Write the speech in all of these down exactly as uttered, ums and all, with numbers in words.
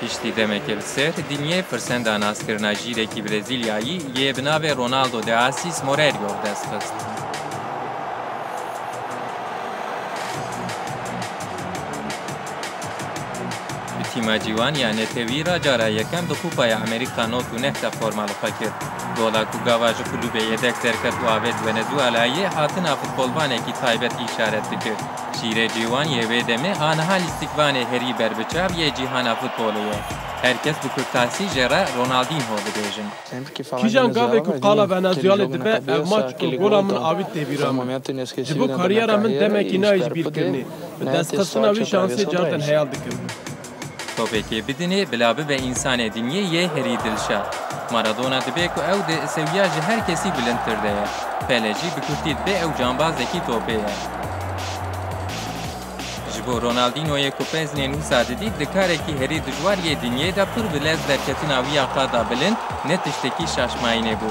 Piştî demekê li ser, Dinyê firsenda naskirina jîrekî Brezîlyayî yê bi navê Ronaldo de Assis Moreira bi dest xist. Bi tîma ciwan ya netewî re cara yekem di Kupaya Amerîka nod û neh de forma li xwe kir. Gola ku gava ji kulûbê yedek derket û avêt Venezuelayê, hatina futbolvanekî taybet îşaret dikir. Şîrê ciwan yê wê demê aniha lîstikvanê herî berbiçav yê cîhana futbolê ye. Her kes bi kurtasî jê re Ronaldinho dibêjin. Kîjan gavê ku qala Venezuelê dibe, ev maç û gola min avît tê bîra min. Ji bo kariyera min demekî nayê ji bîrkirinê. Bi destxistina wî şansê carten heyal dikim. Topekê bidinê bila bibe însanê dinyê yê herî dilşa. Maradona dibê ku ew di sewiya ji her kesî bilindtir de ye. Pele jî bi kurtî dibê ew cambazekî topê ye. Ji bo Ronaldinhoyê ku pezinên wisa didît, di karekî herî dijwar yê dinyê de pir bi lez derketina wî ya qada bilind ne tiştekî şaşmayînê bû.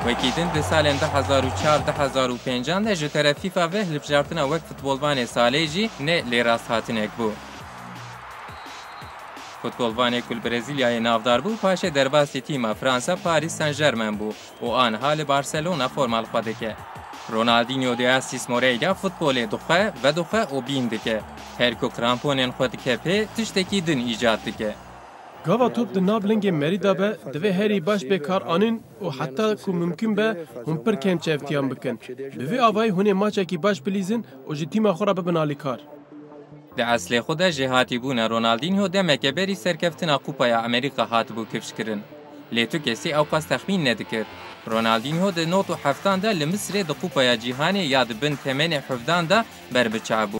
Wekî din di salên du hezar û çar du hezar û pêncan de ji teref FIFA ve hilbijartina wek futbolvanê salê jî ne lê rasthatinek bû. Futbolvanê ku li Brezîlyayê navdar bû, paşê derbasî tîma Fransa Paris Saint-Germain bû û aniha li Barcelona forma li xwe dike. Ronaldinho de Assis Moreira futbolê dixwe, vedixwe û bîn dike. Her ku kramponên xwe dike pê, tiştekî din îcad dike. Gava top di nav lingê merî de be, divê herî baş bê kar anîn û heta ku mimkun be, hûn pir kêm çevtiyan bikin. Bi vî avayî hûn ê maçekî baş bilîzin û ji tîma xwe re bibin alîkar. Di eslê xwe de jêhatîbûna Ronaldinho demeke berî serkeftina Kupaya Amerîka hatibû kifşkirin. Lê tu kesî ewqas texmîn nedikir. Ronaldinho di nod û heftan de li Misirê di Kupaya Cîhanê ya di bin temenê hevdan de berbiçav bû.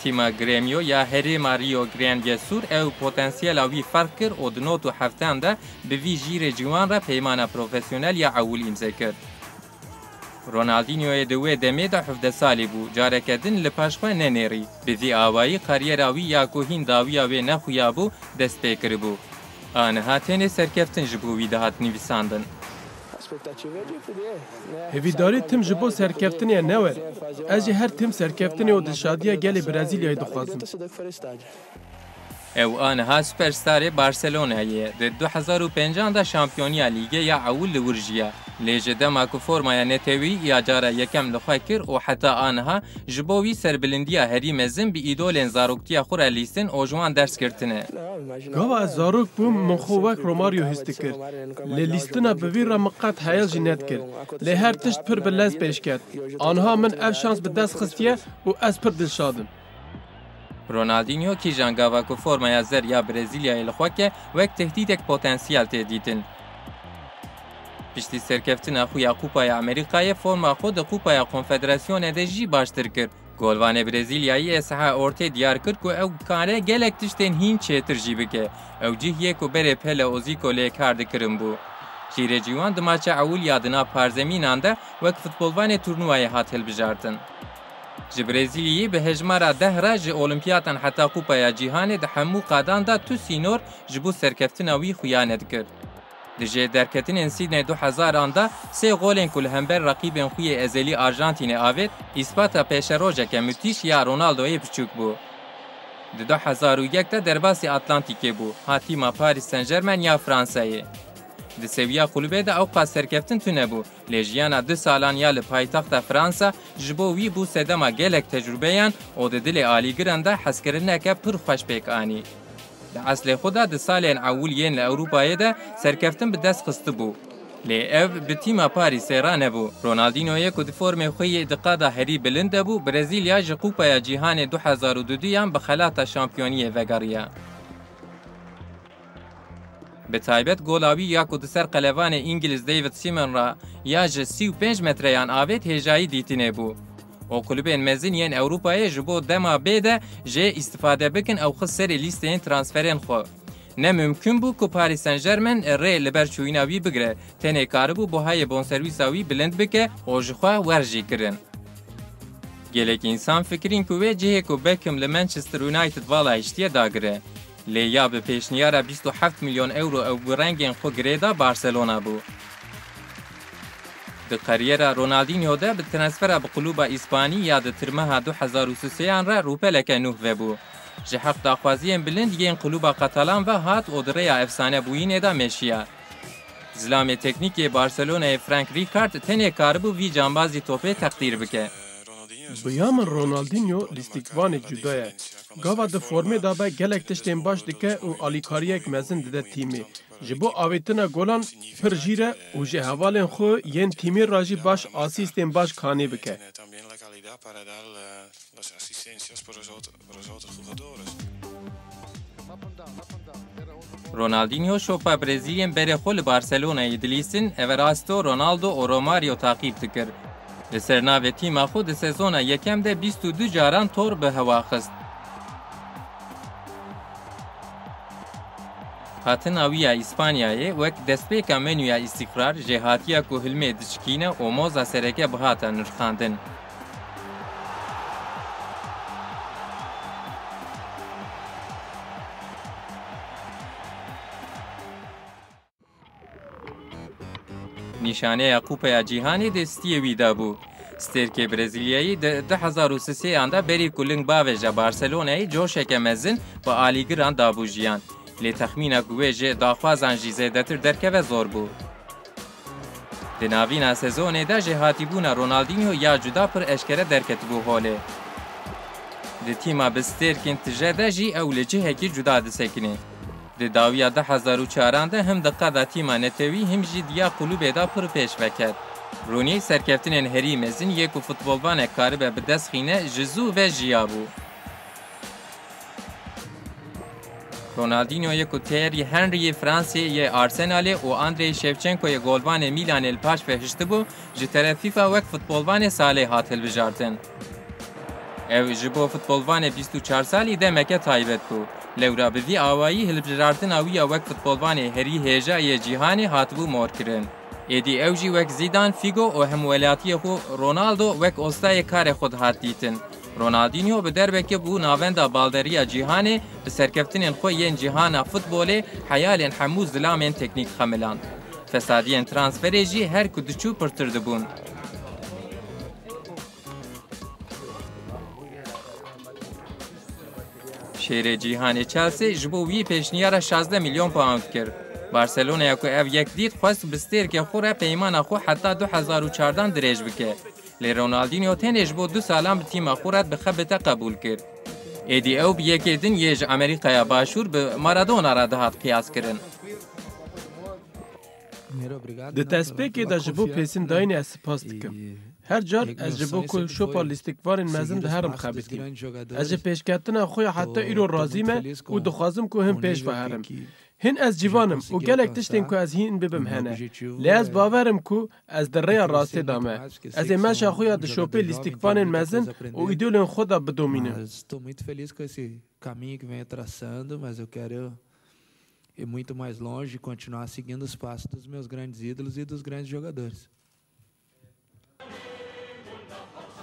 Tîma Grêmio ya herêma Rio Grande do Sul ew potensiyela wî ferq kir û di nod û heftan de bi vî jîrê ciwan re peymana profesyonel ya ewil îmze kir. Ronaldinhoyê di wê demê de hevdeh salî bû, careke din li paş xwe nenêrî. Bi vî awayî kariyera wî ya ku hîn dawiya wê nexuyabû, dest pê kiribû. Aniha tenê serkeftin ji bo wî dihat nivîsandin. Hêvîdarî tim ji bo serkeftinê ye, ne wer. Ez jî her tim serkeftinê û dilşadiya gelê Brezîlyayê dixwazim. Ew aniha superstarê Barcelonayê ye. Di du hezar û pêncan de şampiyoniya lîgê ya ewil li wir jiya. Lê ji dema ku formaya netewî ya cara yekem li xwe kir û heta aniha ji bo wî serbilindiya herî mezin bi îdolên zaroktiya xwe re lîstin û ji wan ders girtine. Gava ez zarok bûm, min xwe wek Romario his dikir. Lê lîstina bi vî re min qet heyal jî nedikir. Lê her tişt pir bi lez pêş ket. Aniha min ev şans bi dest xistiye û ez pir dilşad im. Ronaldinho kîjan gava ku formaya zer ya Brezîlyayê li xwe ke wek tehdîdek potensiyel tê dîtin. Piştî serkeftina xwe ya Kupaya Amerîkayê forma xwe di Kupaya Konfederasyonê de jî baştir kir. Golvanê Brezîlyayê ê siha ortê diyar kir ku ew kare gelek tiştên hîn çêtir jî bike. Ew cih yê ku berê Pele û Zico lê kar dikirin bû. Şîrê ciwan di maça ewil ya di nav parzemînan de wek futbolvanê turnuvayê hat hilbijartin. Ji Brezîlyayê bi hejmara deh re ji Olimpiyatan heta Kupaya Cîhanê di hemû qadan de tu sînor ji bo serkeftina wî xuya nedikir. Di jêderketinên Sydney du hezaran de sê golên ku li hember reqîbên xwe yê ezelî Arjantînê avêt, îspata pêşerojeke mitîş ya Ronaldoyê biçûk bû. Di du hezar û yek de derbasî Atlantîkê bû, ha tîma Paris Saint-Germain ya Fransayê. Di sewiya kulubê de ewqas serkeftin tune bû, lê jiyana du salan ya li paytexta Fransa ji bo wî bû sedema gelek tecrûbeyan û di dilê alîgiran de hezkirineke pir xweş pêk anî. Di eslê xwe de di salên ewil yên li Ewropayê de serkeftin bi dest xistibû. Lê ev bi tîma Parîsê re nebû. Ronaldinhoyê ku di formê xwe yê di qada herî bilind de bû, Brezîlya ji Kupaya Cîhanê du hezar û duduyan bi xelata şampiyoniyê vegeriya. Bi taybet gola wî ya ku di ser qelevanê Îngiliz David Seaman re ya ji sî û pênc metreyan avêt hêjayî dîtinê bû. Û kulubên mezin yên Ewropayê ji bo dema bê de jê îstifade bikin ew xist serê lîsteyên transferên xwe. Ne mimkun bû ku Paris Saint-Germain rê li ber çûyîna wî bigire, tenê karibû buhayê bonserwîsa wî bilind bike û ji xwe wer jî kirin. Gelek însan fikirîn ku wê cihê ku Beckham li Manchester United vala hiştiye dagire. Lê ya bi pêşniyara bîst û heft milyon euro ew bi rengên xwe girêda Barcelona bû. Di kariyera Ronaldinho de bi transfera bi klûba Îspanî ya di tirmeha du hezar û sêyan re rûpeleke nû vebû. Ji heq daxwaziyên bilind yên klûba Katalan ve hat û di rêya efsanebûyînê de meşiya. Zilamê teknîk yê Barcelonayê Frank Rijkaard tenê karibû vî cambazî topê teqdîr bike. Bi ya min Ronaldinho lîstikvanê cuda ye. Gava di formê de be gelek tiştên baş dike û alîkariyek mezin dide tîmê. Ji bo avêtina golan pir jîr e û ji hevalên xwe yên tîmê re jî baş asîstên baş kanê bike. Ronaldinho şopa Brezîlyên berê xwe li Barcelonayê dilîstin, Everaldo, Ronaldo û Romario taqîb dikir. Li ser navê tîma xwe di sezona yekem de bîst û du caran tor bi hewa xist. Hatina wî ya Îspanyayê wek destpêka menûya îstîqrar, jêhatiya ku hilmê dişikîne û moza sereke bihata nirxandin. Nîşaneya Kupeya Cîhanê dê stiyê wî de bû. Stêrkê Brezîlyayî di du hezar û sêyan de berî ku ling bavêje Barcelonayê coşeke mezin bi alîgiran dabû jiyan. Lê texmîna ku wê ji daxwazan jî zêdetir derkeve zor bû. Di navîna sezonê de jêhatîbûna Ronaldinho ya cuda pir eşkere derketibû holê. Di tîma bi stêrkên tije de jî ew li cihekî cuda disekine. Di dawiya du hezar û çaran de him di qeda tîma netewî him jî di ya klûbê de pir pêş veket. Rooney serkeftinên herî mezin yê ku futbolvanek karibe bi dest xîne ji zû ve jiyabû. Ronaldinho yê ku Thierry Henry yê Fransê yê Arsenalê û Andrei Shevchenko yê golvanê Milanê li paş ve hiştibû, ji teref FIFA wek futbolvanê salê hat hilbijartin. Ew ji bo futbolvanê bîst û çar salî demeke taybet bû. Lewra bi vî awayî hilbijartina wî ya wek futbolvanê herî hêja yê cîhanê hatibû morkirin. Êdî ew jî wek Zidane, Figo û hemwelatiyê xwe Ronaldo wek ostayê karê xwe dihat dîtin. Ronaldinho bi derbekê bû navenda balderiya cîhanê, bi serkeftinên xwe yên cîhana futbolê heyalên hemû zilamên teknîk xemiland. Fesadiyên transferê jî her ku diçû pirtir dibûn. Şêrê cîhanê Chelsea ji bo wî pêşniyara şazdeh milyon pound kir. Barcelonaya ku ev yek dît, xwest bi stêrkê xwe re peymana xwe heta du hezar û çardan dirêj bike. Lê Ronaldinho tenê ji bo du salan bi tîma xwe re bi xebite qebûl kir. Êdî ew bi yekê din yê ji Amerîkaya Başûr bi Maradona re dihat qiyaskirin. Di destpêkê de ji bo pêsîndayînê ez spas dikim. Her car ez ji bo ku şopa lîstikvanên mezin diherim xebitî. Ez ji pêşketina xwe ya heta îro razî me û dixwazim ku hin pêş ve herim. Hin ez civan im û gelek tiştên ku ez hîn bibim hene. Lê ez bawer im ku ez di rêya rastê de me. Ez ê meşa xwe ya di şopê lîstikvanên mezin û îdolên xwe de bidomînim. Mas estou muito feliz com esse caminho que venho traçando, mas eu quero ir muito mais longe e continuar seguindo os passos dos meus grandes ídolos e dos grandes jogadores.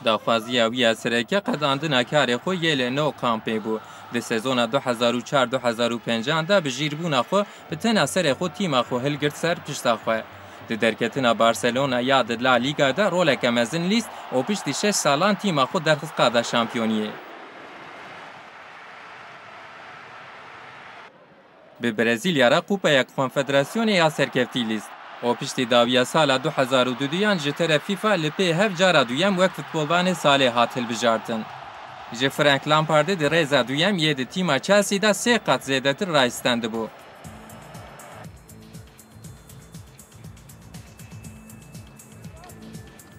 Daxwaziya wî ya sereke qedandina karê xwe yê li Nou Camp'ê bû. Di sezona du hezar û çar du hezar û pêncan de bi jîrbûna xwe bi tena serê xwe tîma xwe hilgirt ser pişta xwe. Di derketina Barcelona ya di La Liga de roleke mezin lîst û piştî şeş salan tîma xwe derxist qada şampiyoniyê. Bi Brezîlya re Kupeyek Konfederasyonê ya serkeftî lîst û piştî dawiya sala du hezar û duduyan ji teref FIFA li pê hev cara duyem wek futbolvanê salê hat hilbijartin. Ji Frank Lampardê di rêza duyem yê di tîma Chelsea de sê qat zêdetir rayistendibû.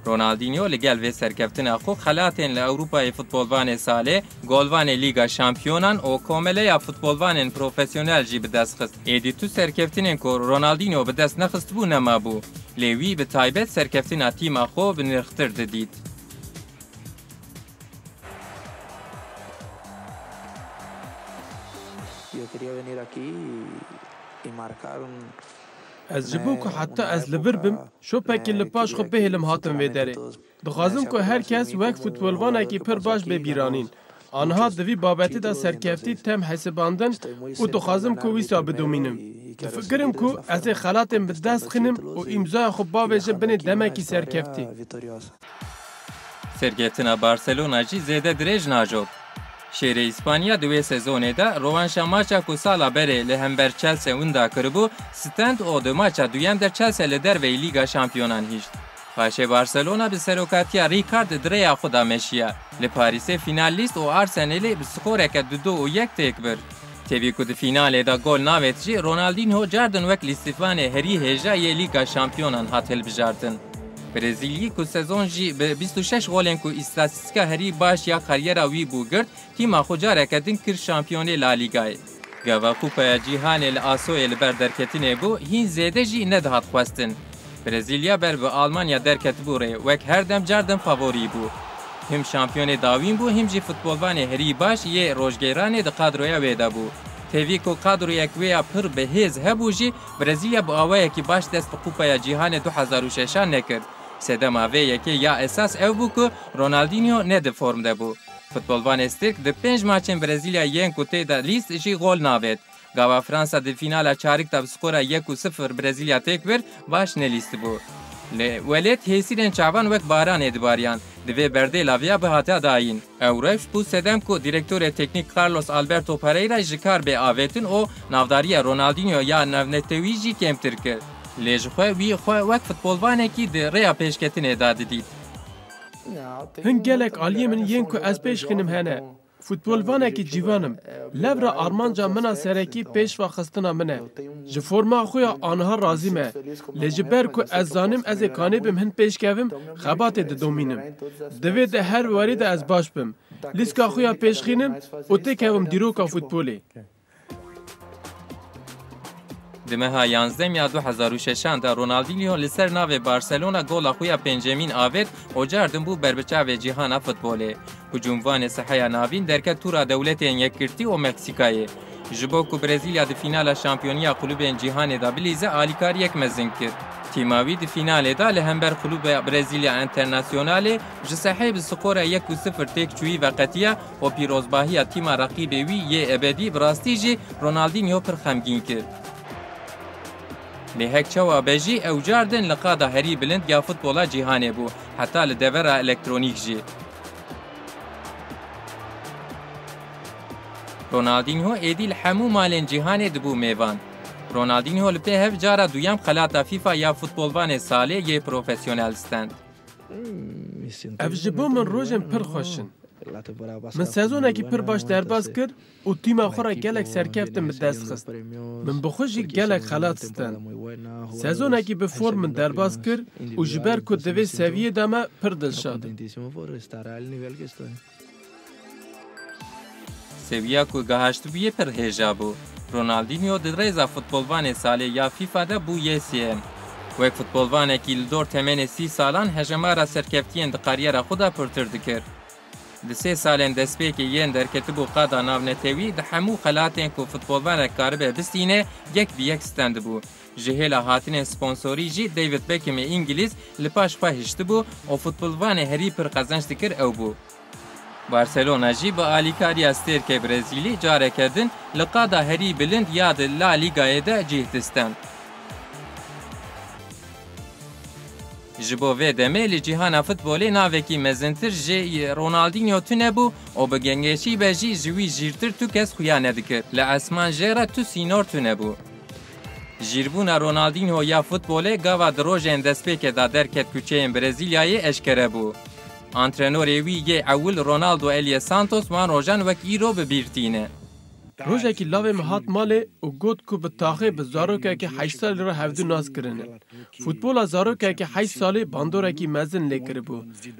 Ronaldinho li gel vê serkeftina xwe xelatên li Ewropayê futbolvanê salê, golvanê Lîga Şampiyonan û komeleya futbolvanên profesyonel jî bi dest xist. Êdî tu serkeftinên ku Ronaldinho bi dest nexistibû nemabû. Lê wî bi taybet serkeftina tîma xwe bi nirxtir didît. Yo quería venir aquí y marcar un Ez ji bo ku heta ez li vir bim, şopekî li paş xwe bihêlim hatim vê derê. Dixwazim ku her kes wek futbolvanekî pir baş bê bîranîn. Aniha di vî babetê de serkeftî tem hesibandin û dixwazim ku wisa bidomînim. Difikirim ku ez ê xelatên bi dest xinim û îmzaya xwe bavêjim binê demekî serkeftî. Serkeftina Barcelona jî zêde dirêj najot. Şêrê Îspanya di wê sezonê de rovanşa maça ku sala berê li hember Chelsea winda kiribû, stend û di maça duyem de Chelsea li derveyî Lîga Şampiyonan hişt. Paşê Barcelona bi serokatiya Rijkaard di rêya xwe de meşiya. Li Parîsê fînal lîst û Arsenalê bi skoreke du du û yek têk bir. Tevî ku di fînalê de gol navêt jî, Ronaldinho cardin wek lîstîfanê herî hêja yê Lîga Şampiyonan hat hilbijartin. Brezîlyî ku sezon jî bi bîst û şeş golên ku îstatîstîka herî baş ya karyera wî bû girt, tîma xwe careke din kir şampiyonê La Lîgayê. Gava Kupaya Cîhanê li Asoyê li ber derketinê bû, hîn zêde jî nedihat xwestin. Brezîlya ber bi Almanya derketibû rê, wek her dem cardin favorî bû. Him şampiyonê dawîn bû, him jî futbolvanê herî baş yê rojgêranê di kadroya wê de bû. Tevî ku kadroyek wê ya pir bi hêz hebû jî, Brezîlya bi awayekî baş dest bi Kupaya Cîhanê du hezar û şeşan nekir. Sedema vê yekê ya esas ew bû ku Ronaldinho ne di form de bû. Futbolvanê Stêrk di pênc maçên Brezîlya yên ku tê de lîst jî gol navêt. Gava Fransa di fînala çarik de bi skora yek û sifir Brezîlya têk bir, baş nelîstibû. Li welêt hêsîrên çavan wek baranê dibariyan, divê berdê laviya bihata dayîn. Ew rewş bû sedem ku dîrektorê teknîk Carlos Alberto Pereira ji kar bê avêtin û navdariya Ronaldinho ya navnetewî jî kêmtir kir. Lê ji xwe wî xwe wek futbolvanekî di rêya pêşketinê de didît. Hin gelek aliyê min yên ku ez pêş xînim hene. Futbolvanekî civan im. Levra armanca min a serekî pêşva xistina min e. Ji forma xwe ya aniha razî me. Lê ji ber ku ez zanim ez ê kanê bim hin pêşkevim, xebatê didomînim. Divê di her warî de ez baş bim. Lîska xwe ya pêşxînim û têkevim dîroka futbolê. Di meha yanzdem ya du hezar û şeşan de Ronaldinho li ser navê Barcelona gola xwe ya pêncemîn avêt û cardin bû berbiçavê cîhana futbolê. Hicûmvanê Seheya Navîn derket tûra Dewletên Yekgirtî û Meksîkayê. Ji bo ku Brezîlya di fînala Şampiyoniya Klûbên Cîhanê de bilîze, alîkariyek mezin kir. Tîma wî di fînalê de li hember klûba Brezîlya Enternasyonalê ji Sehê bi skora yek û sifir têk çûyî veqetiya û pîrozbahiya tîma reqîbê wî yê ebedî bi rastî jî Ronaldinho pir xemgîn kir. Lê hek çawa be jî, ew cardin li qada herî bilind ya futbola cîhanê bû, heta li devera elektronîk jî. Ronaldinho êdî li hemû malên cîhanê dibû mêvan. Ronaldinho li pê hev cara duyem xelata FIFA ya futbolvanê salê yê profesyonel stend. Ev ji bo min rojên pir xweş in. Min sezonekî pir baş derbas kir û tîma xwe re gelek serkeftin bi dest xist. Min bi xwe jî gelek xelat stend. Sezonekî bi form min derbas kir û ji ber ku di vê seviyê de me, pir dilşad im. Sewiya ku gihaştibûyê pir hêja bû. Ronaldinho di rêza futbolvanê salê ya FIFA de bû yê sêyem. Wek futbolvanekî li dor temenê sî salan hejemara serkeftiyên di kariyera xwe de pirtir dikir. Di sê salên destpêkê yên derketibû qada navnetewî, di hemû xelatên ku futbolvanek karibe bistîne, yek bi yek stendibû. Ji hêla hatinên sponsorî jî David Beckhamê Îngilîz li paş xwe hiştibû û futbolvanê herî pir qezenc dikir ew bû. Barcelona jî bi alîkariya stêrkê Brezîlî careke din li qada herî bilind ya di La Lîgayê de cih distend. Ji bo vê demê li cîhana futbolê navekî mezintir ji Ronaldinho tune bû û bi gengeşî be jî ji wî jîrtir tu kes xuya nedikir. Li esman jê re tu sînor tune bû. Jîrbûna Ronaldinho ya futbolê gava di rojên destpêkê de derket kuçeyên Brezîlyayê eşkere bû. Antrenorê wî yê ewil Ronaldo Elias Santos wan rojan wek îro bi bîr tîne. Rojekî lavê min hat malê û got ku bi taxê bi zarokekî heşt salî re hevdu nas kirine. Futbola zarokekî heşt salî bandorekî mezin lê kiribû.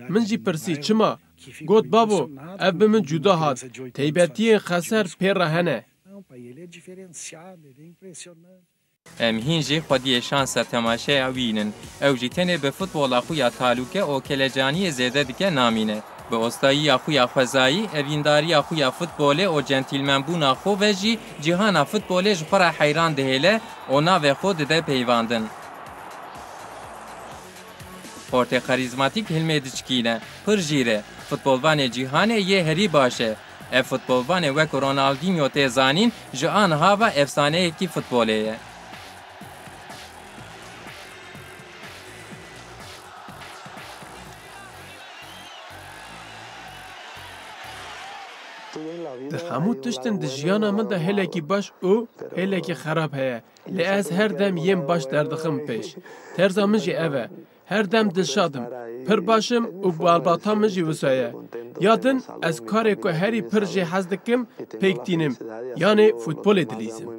Min jî pirsî, çima? Got, babo, ev bi min cuda hat. Teybetiyên xeser pê re hene. Em hîn jî xwediyê şansa temaşeya wî nin. Ew jî tenê bi futbola xwe ya talûke û kelecaniyê zêde dike namîne. Bi ostayiya xwe ya xwezayî, evîndariya xwe ya futbolê û centîlmenbûna xwe ve jî cîhana futbolê ji xwe re heyran dihêle û navê xwe dide peyvandin. Portê karîzmatîk hilmê diçikîne, pir jîr e. Futbolvanê cîhanê yê herî baş e. Ev futbolvanê wek Ronaldinho tê zanîn, ji aniha ve efsaneyekî futbolê ye. Di hemû tiştin di jiyana min de hêlekî baş û hêlekî xerab heye. Lê ez her dem yên baş derdixim pêş. Terza min jî ev e. Her dem dilşad im. Pir baş im û balbata min jî wisa ye. Ya din ez karê ku herî pir jê hez dikim pêk tînim. Yanê futbolê dilîzim.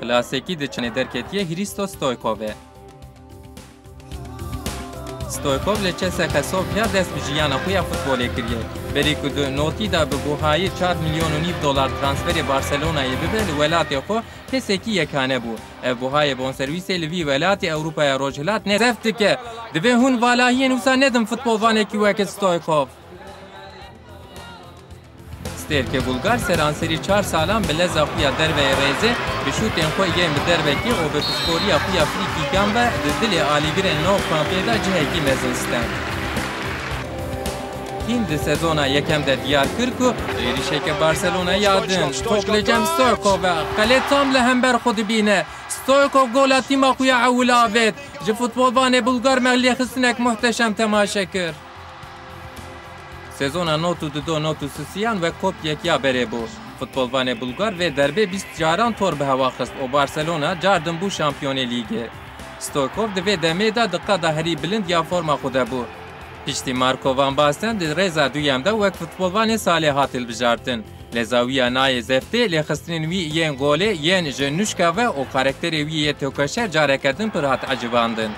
Klasekî di çinê derketiye Hristo Stoykov e. Stoykov li Çeseke Sofya dest bi jiyana xwe ya futbolê kiriye. Berî ku di notî de bi buhayî çar milyon û nîv dolar transferê Barcelonayê bibe li welatê xwe, kesekî yekane bû. Ev buhayê bonserwîsê li vî welatê Ewropaya Rojhilat ne zeft dike. Divê hûn valahiyên wisa nedin futbolvanekî weke Stoykov. Stêrkê Bulgar seranserî çar salan bi leza xwe ya derveyê rêzê, bi şûtên xwe yên bi dervekî û bi piskoriya xwe ya frîkîkan ve di dilê alîgirên Nou Campê de cihekî mezin stend. Hîn di sezona yekem de diyar kir ku êrîşeke Barcelona ya din top li cem Stoykov e. Qelê tam li hember xwe dibîne. Stoykov gola tîma xwe ya ewil avêt. Ji futbolvanê Bulgar me lêxistinek muhteşem temaşe kir. Sezona nod û du nod û sisiyan wek kopyek ya berê bû. Futbolvanê Bulgar vê derbê bîst caran tor bi hewa xist û Barcelona cardin bû şampiyonê lîgê. Stoykov di vê demê de di qada herî bilind ya forma xwe de bû. Piştî Marco Van Basten di rêza duyem de wek futbolvanê salê hat hilbijartin. Leza wî ya nayê zeftê, lêxistinên wî yên golê, yên ji nuşka ve û karakterê wî yê têkoşer careke din pir hat ecibandin.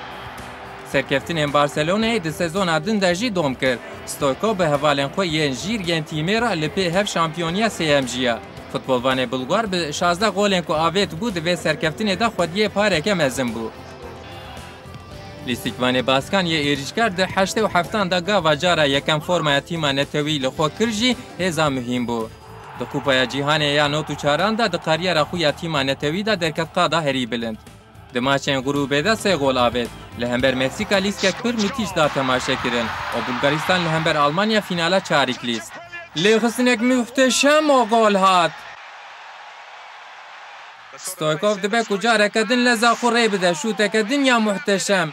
Serkeftinên Barcelonayê di sezona din de jî dom kir. Stoykov bi hevalên xwe yên jîr yên tîmê re li pê hev şampiyoniya sêyem jiya. Futbolvanê Bulgar bi şazdeh golên ku avêt bû di vê serkeftinê de xwediyê pareke mezin bû. Lîstikvanê Baskan yê êrîşkar di heştê û heftan de gava cara yekem formaya tîma netewî li xwe kir jî hêza muhîm bû. Di Kupaya Cîhanê ya nod û çaran de di karyera xwe ya tîma netewî de derket qada herî bilind. Di maçên grûbê de sê gol avêt. Li hember Meksîka lîstkek pir mitîş da temaşekirin û Bulgaristan li hember Almanya fînala çarîk lîst. Lêxistinek muhteşem û gol hat. Stoykov dibe ku careke din leza xwe rê bide, şûteke din ya muhteşem.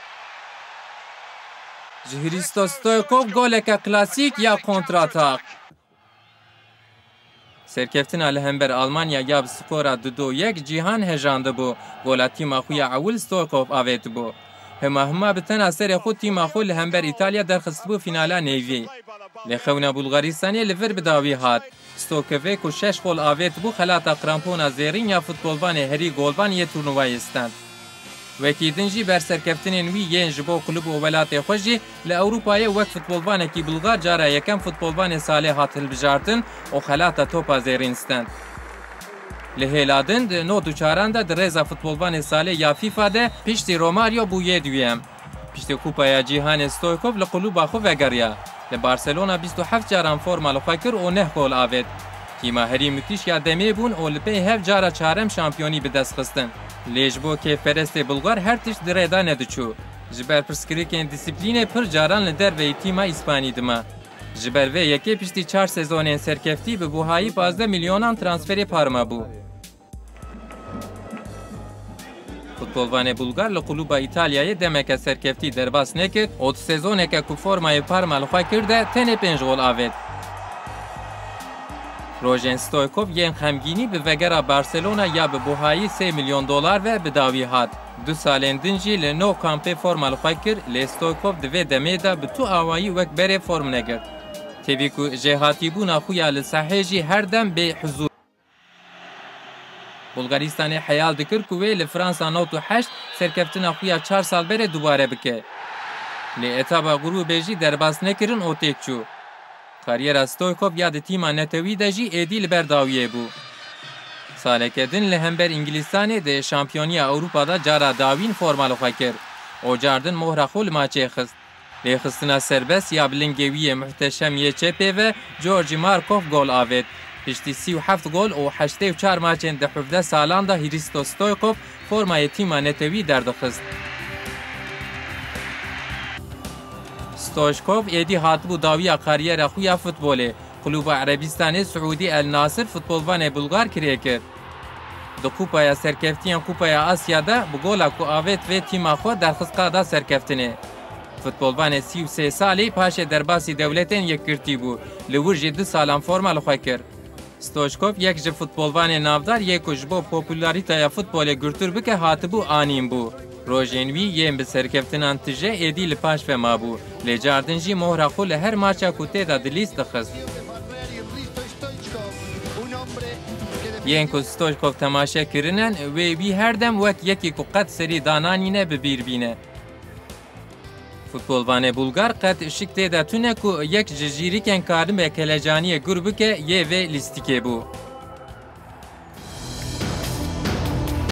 Ji Hristo Stoykov goleke klasîk ya kontratak. Serkeftina li hember Almanya ya bi skora du do yek cîhan hejandibû. Gola tîma xwe ya ewil Stoykov avêtibû. Hima hima bi tena serê xwe tîma xwe li hember Îtalya derxistibû fînala neyvî. Lê xewna Bulgaristanê li vir bi dawî hat. Stoykovê ku şeş gol avêtibû xelata krampona zêrîn ya futbolvanê herî golvan yê turnuvayê stend. Wekî din jî ber serkeftinên wî yên ji bo klub û welatê xwe jî li Ewropayê wek futbolvanekî Bulgar cara yekem futbolvanê salê hat hilbijartin û xelata topa zêrîn stend. Li hêla din di nod û çaran de di rêza futbolvanê salê ya FIFA de piştî Romario bûye duyem. Piştî Kupaya Cîhanê Stoykov li klûba xwe vegeriya. Li Barcelona bîst û heft caran forma li xwe kir û neh gol avêt. Tîma herî mitîş ya demê bûn û li pey heft cara çarem şampiyonî bi dest xistin. Lê ji bo kêfperestê Bulgar her tişt di rê de nediçû. Ji ber pirsgirêkên dîsîplînê pir caran li derveyî tîma Îspanî dima. Ji ber vê yekê piştî çar sezonên serkeftî bi buhayî pazdeh milyonan transferê Parma bû. Futbolvanê Bulgar li klûba Îtalyayê demeke serkeftî derbas nekir û di sezoneke ku formayê Parma li xwe kir de tenê pênc gol avêt. Rojên Stoykov yên xemgînî bi vegera Barcelona ya bi buhayî sê milyon dolar ve bi dawî hat. Du salên din jî li Nou Campê forma li xwe kir, lê Stoykov di vê demê de bi tu awayî wek berê form negirt. Tevî ku jêhatîbûna xwe ya li sehê jî her dem bê hizûr. Bulgaristanê heyal dikir ku wê li Fransa nod û heşt serkeftina xwe ya çar sal berê dubare bike. Lê etaba grûbê jî derbas nekirin û têk çû. Karyera Stoykov ya di tîma netewî de jî êdî li ber dawiyê bû. Saleke din li hember Îngilîstanê di Şampiyoniya Ewropa de cara dawîn forma li xwe kir û cardin mohra xwe li maçê xist. Lêxistina serbest ya bi lingê wî yê muhteşem yê çepê ve Georgi Markov gol avêt. Piştî sî û heft gol û heştê û çar maçên di hevdeh salan de Hristo Stoichkov formayê tîma netewî derdixist. Stoichkov êdî hatibû dawiya kariyera xwe ya futbolê. Klûba Erebîstanê Siûdî El Nasir futbolvanê Bulgar kirê kir. Di Kupaya Serkeftiyan Kupaya Asya de bi gola ku avêt vê tîma xwe derxist qada serkeftinê. Futbolvanê sî û sê salî paşê derbasî Dewletên Yekgirtî bû, li wir jî du salan forma li xwe kir. Stoichkov yek ji futbolvanê navdar yê ku ji bo popularîteya futbolê gurtur bike hatibû anîn bû. Rojên wî yên bi serkeftinan tije êdî li paş ve mabû, lê cardin jî mohra xwe li her maça ku tê de dilîst dixist. Yên ku Stoichkov temaşe kirine, wê wî her dem wek yekî ku qet serî dananîne bi bîr bîne. Futbolvanê Bulgar qet şik tê de tune ku yek ji jîrikên karibe kelecaniyê gur bike yê vê lîstikê bû.